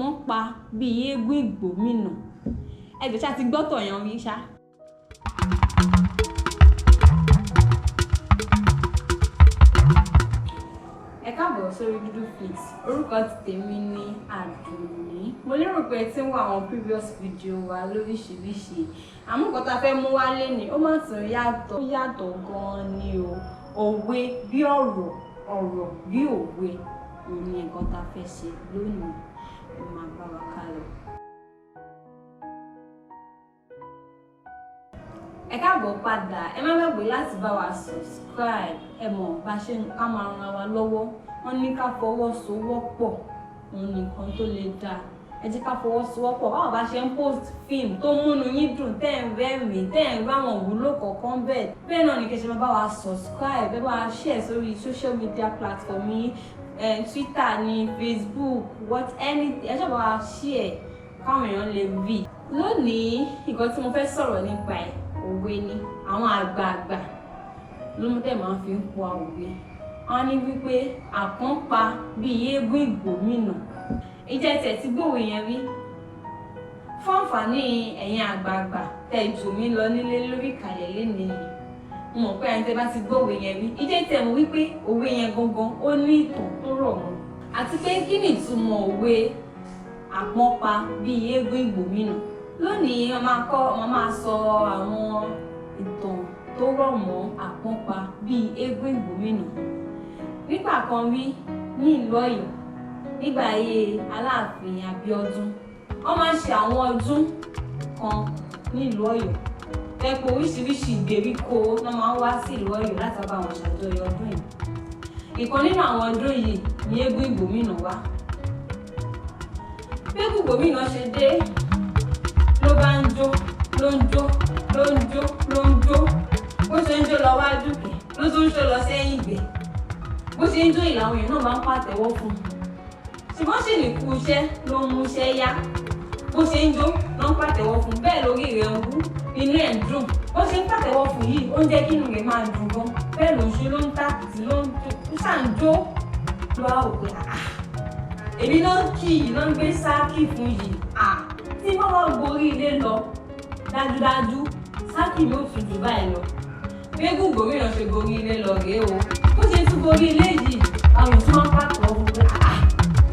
Wọ́n pa bíi eégún ìgbómìnà. Ẹ jọ̀ọ́, ṣá ti gbọ́tọ̀ yan rí ṣá. Ẹ káàbọ̀ sórí Dúdú Flix. Orúkọ ti tèmi ni Àdùnní. Mo lérò pé ẹ ti ń wo àwọn previous video wa lóríṣiríṣi. Àmọ́ nǹkan tá a fẹ́ mú wá lénìí, ó má tún yàtọ̀. Ó yàtọ̀ gan-an ni o. Òwe bí ọ̀rọ̀, ọ̀rọ̀ bí òwe, òun ni nǹkan tá a fẹ́ ṣe lónìí. Ẹ máa bá wa ká lọ. Ẹ káàbọ̀ padà. Ẹ má gbàgbé láti bá wa subscribe. Ẹ mọ̀ bá ṣe ká máa ran wa lọ́wọ́. Wọ́n ní ká fọwọ́sowọ́pọ̀, òun nìkan tó lè dáa. Ẹ jẹ́ ká fọwọ́sowọ́pọ̀. Báwo bá ṣe ń post film tó múnú yín dùn, tẹ́ ẹ̀ ń rẹ́rìn-ín, tẹ́ ẹ̀ ń ráwọn ìwúlò kọ̀ọ̀kan bẹ́ẹ̀, bẹ́ẹ̀ náà ni kí ẹ ṣe máa bá wa subscribe. Ẹ bá wa share sórí social media platform yín, Twitter ní, Facebook, what, anything. Ẹ ṣáà bá wa share káwọn èèyàn lè rí. Lónìí, nǹkan tí mo fẹ́ sọ̀rọ̀ nípa ẹ̀, òwe ni. Àwọn àgbààgbà ló mú tẹ̀ máa ń fi ń pa òwe. Wọ́n ní wípé àpọ́n pa bíi eégún ìgbómìnà. Ìjẹ́ tẹ̀ tí gbòwe yẹn rí? Fún àǹfààní ẹ̀yin àgbààgbà tẹ̀ jù mí lọ nílé lórí ìkàlẹ̀ lénìí yìí, mo mọ̀ pé ẹni tẹ́ bá ti gbòwe yẹn rí, ìjẹ́ tẹ̀ mọ̀ wípé òwe yẹn gangan ó ní ìtàn tó rọ̀ mọ́, àti pé kí ni ìtumọ̀ òwe àpọ́n pa bíi eégún ìgbómìnà? Lónìí, wọ́n máa kọ́, wọ́n máa sọ àwọn ìtàn tó rọ̀ mọ́ àpọ́n pa bíi eégún ìgbómìnà. Nígbà kan rí ní ìlú Ọ̀yọ́, nígbà ayé Aláàfin Abíọ́dún, wọ́n máa ń ṣe àwọn ọdún kan ní ìlú Ọ̀yọ́ tẹ́pọ̀ oríṣiríṣi ìgbèríko ló máa ń wá sí ìlú Ọ̀yọ́ láti bá wọn ṣàjọyọ̀ ọdún yìí. Ìkan nínú àwọn ọdún yìí ni eégún ìgbómìnà wá. Bí eégún ìgbómìnà ṣe dé, ló bá ń jó, ló ń jó, ló ń jó, ló ń jó. Bó ṣe ń jó lọ wájú kẹ̀, ló tún ń jó lọ sẹ́yìn gbẹ̀. Bó ṣe ń jó ìlà, àwọn èèyàn náà máa ń pàtẹ́wọ́ fún un. Ṣùgbọ́n sì ní kú iṣẹ́ ló ń múṣẹ́ yá. Bó ṣe ń jó ló ń pàtẹ́wọ́ fún un, bẹ́ẹ̀ lórí rẹ̀ ń wú, inú ẹ̀ ń dùn. Bó ṣe ń pàtẹ́wọ́ fún yìí, ó ń jẹ́ kí inú rẹ̀ máa dùn gan. Bẹ́ẹ̀ ló ń ṣe, ló ń tàkìtì, ló ń ṣà ń jó. Ló wá wò pé, àá, èmi náà kì í ló ń gbé sáàkì fún yìí. À tí wọ́n wá gorí ilé lọ, dájúdájú sáàkì mi ò tún jù báyìí lọ. Gbégún gómìnà ṣe gorí ilé lọ rèé o. Bó ṣe tún gorí ilé yìí, àwọn tí wọ́n pàtẹ́wọ́ fún pé, àá,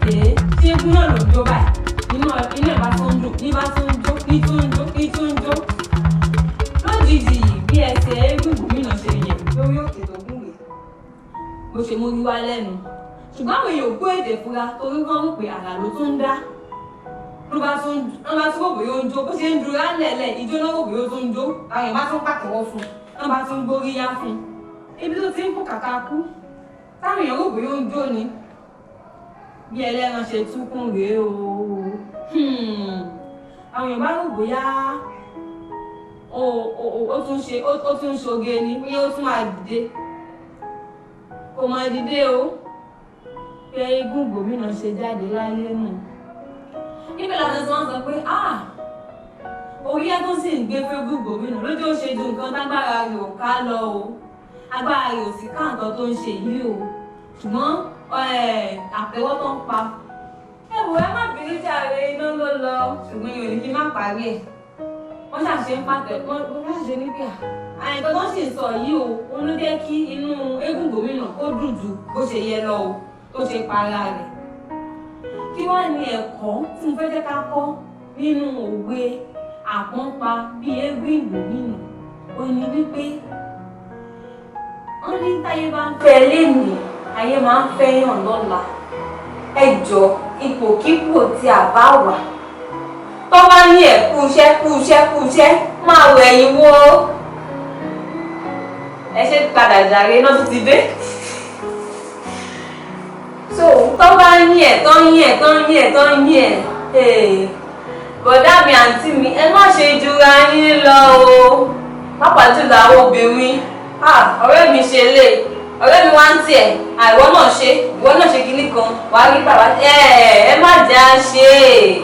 èé, ṣé eégún náà ló ń jó báyìí? Inú ẹ̀ bá tún ń dùn, ní bá tún ń jó, ní tún ń jó, ní tún ń jó. Lójijì, bí ẹsẹ̀ eégún gómìnà ṣe yẹ̀ lórí òkè tó gùn rèé, bó ṣe mórí wá lẹ́nu. Ṣùgbọ́n àwọn èèyàn ò gbọ́ èdè fura, torí wọ́n rò pé àrà ló tún ń dá. Ló bá tún, wọ́n bá tún rò bóyá ó ń jó. Bó ṣe ń dúró lẹ́lẹ̀ ìjó náà, rò bóyá ó tún ń jó. Àwọn èèyàn bá tún pàtẹ́wọ́ fún un, wọ́n bá tún gbóríyá fún un. Ibi tó ti ń kú kàkà kú, táwọn èèyàn rò bóyá ó ń jó ni, bí ẹlẹ́ran ṣe túkùn rèé o. Àwọn èèyàn bá rò bóyá ó tún ṣe, ó tún ṣoge ni, bóyá ó tún máa dìde. Kò máa dìde o. Pé eégún gómìnà ṣe jáde láyé nù. Níbẹ̀ láti sọ, wọ́n sọ pé orí ẹ tó sì ń gbé fẹ́gùn gómìnà lójú, ó ṣe ju nǹkan tágbára rẹ̀ ò ká lọ o. Agbára rẹ̀ ò sí ká nǹkan tó ń ṣe yìí o. Ṣùgbọ́n àtẹ́wọ́ tó ń pa. Ẹ wò, ẹ má bínú jàre, iná ló lọ, ṣùgbọ́n yóò ní kí n má parí ẹ̀. Wọ́n ṣàṣe ń pàtẹ, wọ́n ṣàṣe ní pé àyìnbọn tó sì ń sọ yìí o, òun ló jẹ́ kí inú eégún gómìnà ó dùn ju bó ṣe yẹ lọ o, tó ṣe para rẹ̀. Kí wá ní ẹ̀kọ́ tí mo fẹ́ jẹ́ ká kọ́ nínú òwe àpọ́n pa bí eégún ìgbòmìnà? Ó ní wípé wọ́n ní táyé bá ń fẹ́ lénìí, ayé máa ń fẹ́yàn lọ́la. Ẹ jọ, ipòkípò tí a bá wà, tó bá ní ẹ̀ kú iṣẹ́, kú iṣẹ́, kú iṣẹ́, máa wọ ẹ̀yìn wo. Ẹ ṣe padà jàre, iná tún ti dé. So tó bá ń yín ẹ̀, tó ń yín ẹ̀, tó ń yín ẹ̀, tó ń yín ẹ̀, bọ̀dá mi, àǹtí mi, ẹ má ṣe jura yín lọ o, pàápàá jùlọ àwọn obìnrin. Ọ̀rẹ́ mi ṣe lè, ọ̀rẹ́ mi wá ń tiẹ̀, àìwọ́ náà ṣe, ìwọ náà ṣe kinní kan, wàá rí bàbá. Ẹ má jẹ́ à ṣe é.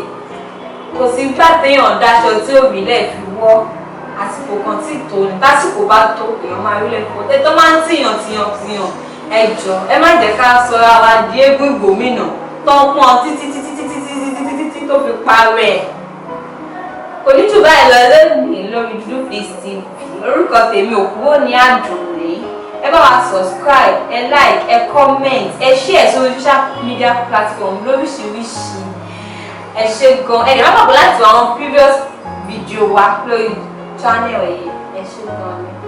Kò sí gbà téèyàn dáṣọ tí òbí lẹ̀ fi wọ́. Àsìkò kan tí tó ní, tásìkò bá tó, èèyàn máa rí lẹ̀ fọ́. Tẹ́tọ́ máa ń tìyàn tìyàn tìyàn, ẹ jọ, ẹ má jẹ́ ká sọra wa di eégún ìgbòmìnà tó ń pọ́n títí títí títí títí títí títí. parẹ́. Kò ní jù báyìí lọ lónìí lórí Dúdú Face TV. Orúkọ tèmi ò kúrò ní Àdùnní. Ẹ bá wa subscribe, ẹ like, ẹ comment, ẹ share sórí social media platform lóríṣiríṣi. Ẹ ṣé gan. Ẹ dẹ̀ má gbàgbọ́ láti wo àwọn previous video wa lórí channel yìí. Ẹ ṣé gan ni.